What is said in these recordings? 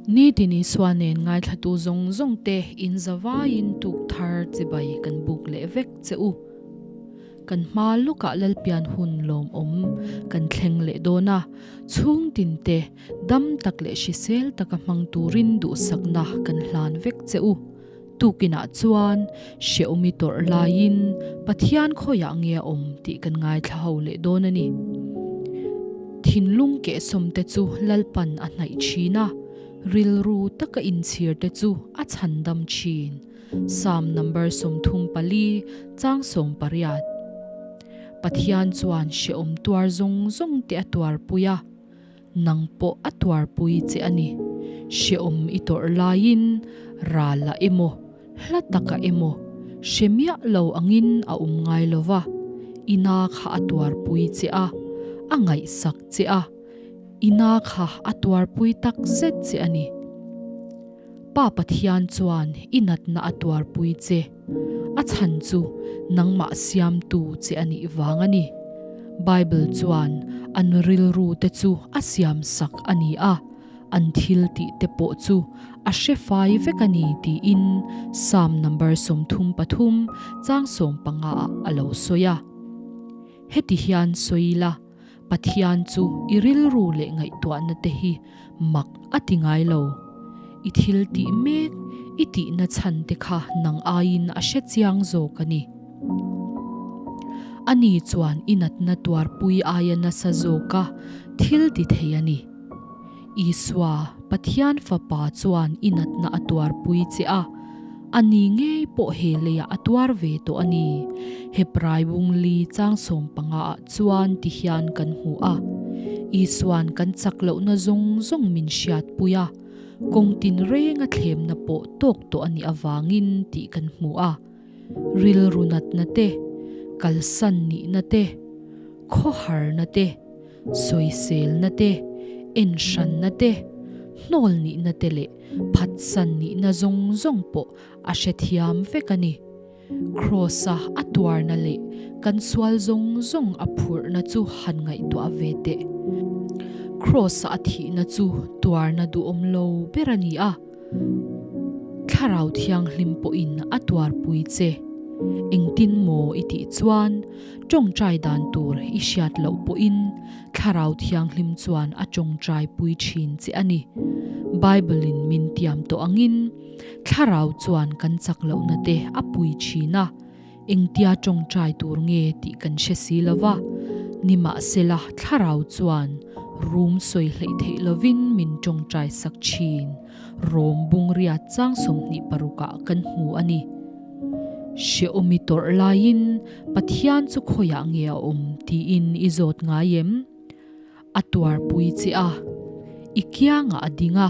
Nitin Isua nen ngaithlatu zawng zawng te in zavaiin tuk thar chibai kan buk leh vek che u. Kan hma lawkah Lalpian hun lawmawm kan thleng leh dawn a, chhung tin te dam tak leh hrisel taka hmang turin duhsakna kan hlan vek che u. Tukinah chuan hrehawmi tawrh laiin Pathian khawiah nge a awm tih kan ngaithla ho leh dawn a ni. Thinlung kehsawmte chu Lalpan a hnaih thin a, rilru taka inchhirte chu a chhandam thin. Psalm number 34 chang 18. Pathian chuan hrehawm tuar zawng zawng te a tuarpui a, nang pawh a tuarpui che a ni. Hrehawm i tawrh laiin ral ah emaw, hla takah emaw, hre miah lo angin a awm ngai lo va, i na kha a tuarpui che a, a ngaihsak che a, i na kha a tuarpui tak zet che a ni. Pa Pathian chuan i natna a tuarpui che. A chhan chu nangmah siamtu che a nih vang a ni. Bible chuan an rilru te chu a siamsak a ni a, an thil tih te pawh chu a hre fai vek a ni tiin Psalm number 33 chang 15 ah a lo sawi a. Heti hian sawi ila, Pathian chu i rilru leh ngaihtuahna te hi mak a ti ngai lo. I thil tih mek, i tihna chhan te kha nang aiin a hre chiang zawk a ni. Ani chuan i natna tuarpui aia nasa zawka thil ti thei a ni. Isua, Pathian Fapa chuan i natna a tuarpui che a, a ni ngei pawh he leiah a tuar ve tawh a ni. Hebrai bungli chang 15 ah chuan ti hian kan hmu a, Isua'n kan chak lohna zawng zawng min hriatpui a, kawng tinrenga thlemna pawh tawk tawh a nih avangin tih kan hmu a. Rilru natna te, kalsan nihna te, khawharna te, Sawiselna te, enhranna te, hnawl nihna te leh phatsan nihna zawng zawng pawh a hrethiam vek a ni. Kraws-a a tuarna leh kan sual zawng zawng a phurhna chu han ngaihtuah ve teh. Kraws-a a thihna chu tuarna duhawm lo ber a ni a. Thlarau Thianghlim pawhin a tuarpui che. Engtin maw i tih chuan Tawngtai dan tur i hriat loh pawhin Thlarau Thianghlim chuan a tawngtai pui thin che a ni. Bible-in min tiam tawh angin Thlarau chuan kan chak lohna te a pui thin a, engtia tawngtai tur nge tih kan hre si lo va. Nimahsela Thlarau chuan rum sawi hleih theih lovin min tawngtai sak thin. Rom bungria chang 26 ah kan hmu a ni. Hrehawmi tawrh laiin Pathian chu khawiah nge a awm tiin i zawt ngai em? A tuarpui che a, i kiangah a ding a,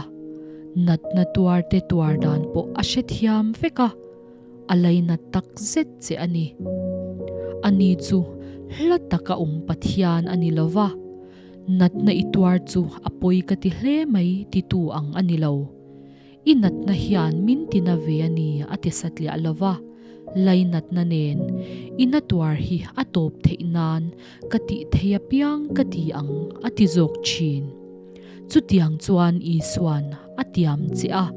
natna tuarte tuar dan pawh a hrethiam vek a, a lainat tak zet che a ni. Ani chu hla taka awm Pathian a ni lo va, Natna i tuar chu a pawi ka ti hle mai titu ang a ni lo. I natna hian min tina ve a ni a ti satliah lo va, lainatna nen i na tuar hi a tawp theih nan ka tih thei apiang ka ti ang a ti zawk thin. Chutiang chuan Isua'n a tiam che a,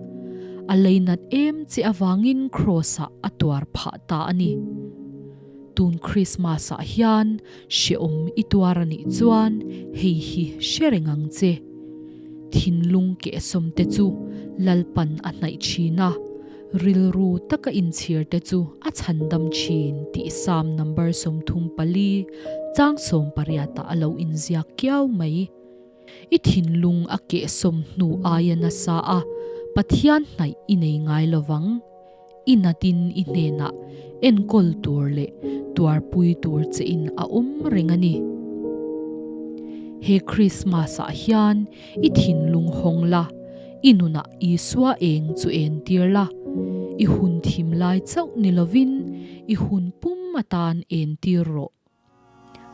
a lainat em che avangin Kraws-ah a tuar phah ta a ni. Tun Krismas ah hian hrehawm i tuar a nih chuan hei hi hre reng ang che. Thinlung kehsawm te chu Lalpan a hnaih thin a, rilru taka inchhir te chu a chhandam thin tih Psalm number 34 chang 18 ah a lo inziak kiau mai. I thinlung a kehsawm hnu aia nasa a Pathian hnaih i nei ngai lovang. I natin i hnenah enkawl tur leh tuarpui tur che in a awm reng a ni. He Krismas ah hian i thinlung hawng la, i nunah Isua eng chu entir la, i hun thim lai chauh ni lovin i hun pum atan entir rawh.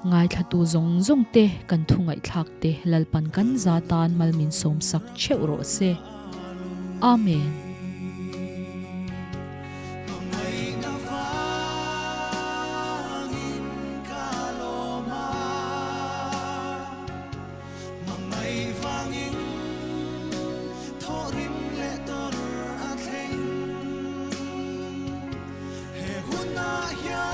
Ngaithlatu zawng zawng te kan thu ngaihthlak te Lalpan kan za tan mal min sawm sak theuh rawh se. Amen. Tunah hian.